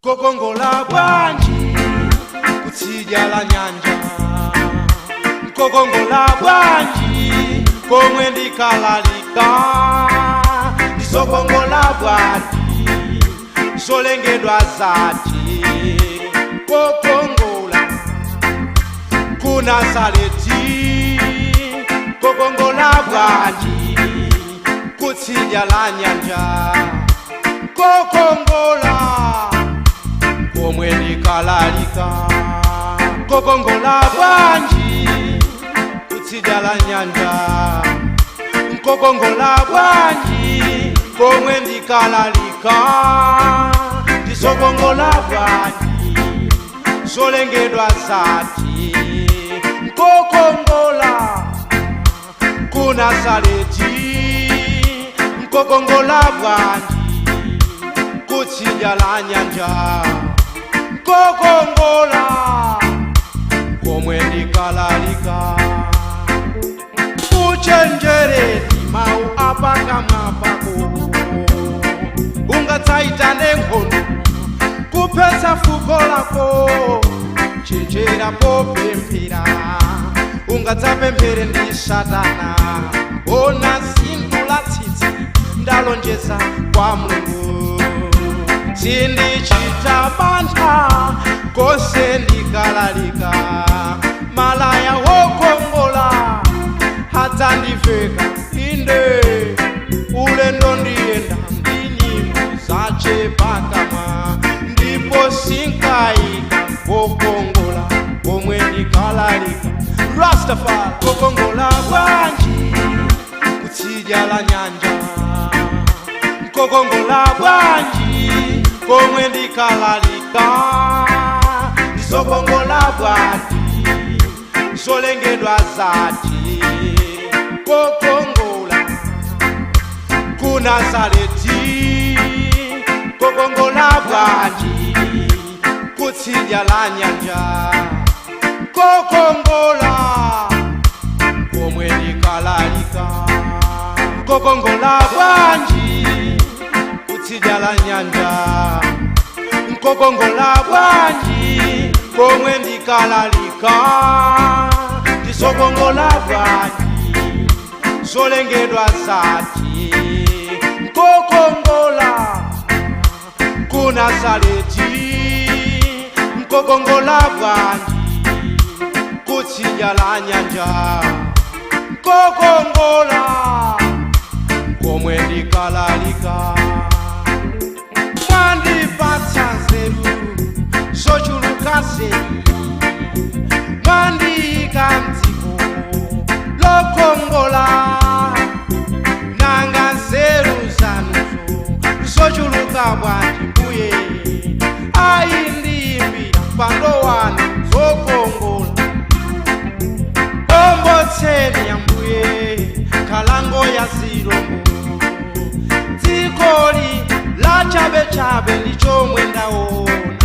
Kokongola bwanji kutsidya la nyanja, kokongola bwanji komwe ndikalalika, ndizokongola bwanji zolengedwa zati, kokongola kunasaleti, kokongola bwanji kutsidya la nyanja, kokongola komwe ndikalalika, kokongola bwanji kutsidya la nyanja, kokongola bwanji komwe ndikalalika, ndizokongola bwanji zolengedwa zati, kokongola kunasaleti, kokongola bwanji kutsidya la nyanja, kokongola komwe ndikalalika. Uchenjereni mau apakamwa pako, ungatsaitane nkhondo kuphetsa fuko lako, chenjera popemphera, ungatsapemphere ndi satana. Ona zinthu la tsitsi ndalonjeza kwa Mulungu, sindichita mantha kose ndikalalika, malaya wokongola adzandiveka inde, ulendo ndiyenda ndi nyimbo zachepakamwa, ndipo sinkayika kokongola komwe ndikalalika. Rastafari. Kokongola bwanji kutsidya la nyanja, kokongola bwanji komwe ndikalalika, ndizokongola bwanji zolengedwa zati, kokongola kunasaleti, kokongola bwanji kutsidya la nyanja, kokongola komwe ndikalalika, kokongola bwanji kutsidya la nyanja, kokongola bwanji komwe ndikalalika, ndizokongola bwanji zolengedwa zati, kokongola kunasaleti, kokongola bwanji kutsidya la nyanja, kokongola komwe ndikalalika. Mwandipatsa nzeru zochuluka zedi, mwandiyika mdziko lokongola, nanga nzeru zanuzo zochuluka bwanji mbuye, ayindiyimbira mpando wanu zokongola. Ombotseni yambuye nkhalango ya zilombo, dzikoli la chabechabe ndichomwe ndaona,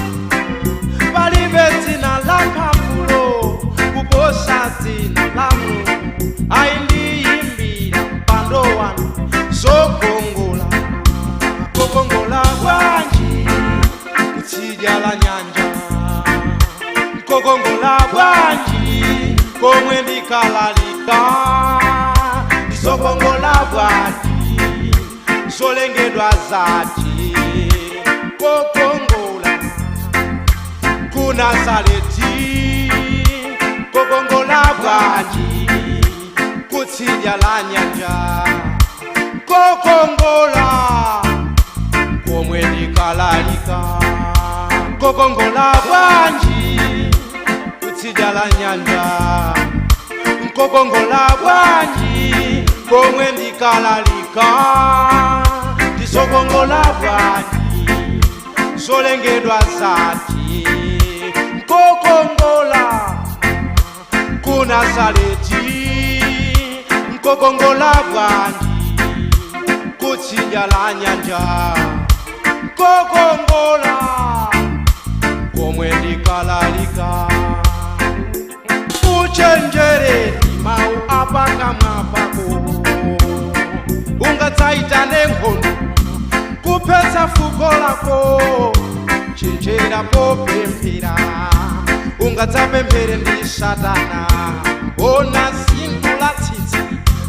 palibe dzina la mphamvulo kuposa dzina la Mulungu, ayindiyimbira mpando wanu zokongola. Kokongola bwanji kutsidya la nyanja, kokongola bwanji komwe ndikalalika, ndizokongola bwanji zolengedwa zati, kokongola kunasaleti, kokongola bwanji kutsidya la nyanja, kokongola komwe ndikalalika, kokongola bwanji kutsidya la nyanja, kokongola bwanji komwe ndikalalika, ndizokongola bwanji zolengedwa zati, kokongola kunasaleti, kokongola bwanji kutsidya la nyanja, kokongola komwe ndikalalika. Uchenjereni mau apakamwa pako, ungatsaitane nkhondo kuphetsa fuko lako, Chenjera popemphera, ungadzapemphere ndi Satana. Ona zinthu la tsitsi,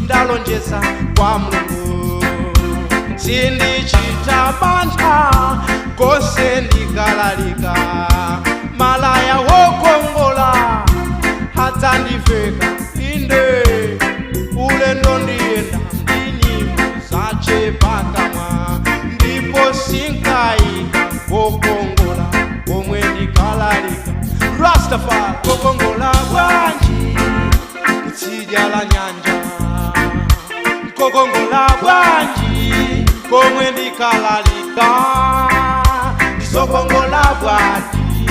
ndalonjeza kwa Mulungu. Sindichita mantha konse ndikalalika. Malaya wokongola adzandiveka inde. Ulendo ndiyenda ndi nyimbo zachepakamwa, ndipo sinkayika kokongola komwe ndikalalika. Rastafari, kokongola bwanji kutsidya la nyanja, kokongola bwanji komwe ndikalalika. Ndizokongola bwanji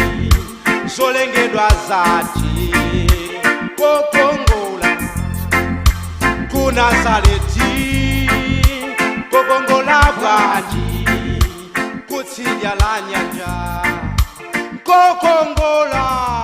zolengedwa zati, kokongola ku Nazareti, kokongola bwanji kutsidya la nyanja, kokongola.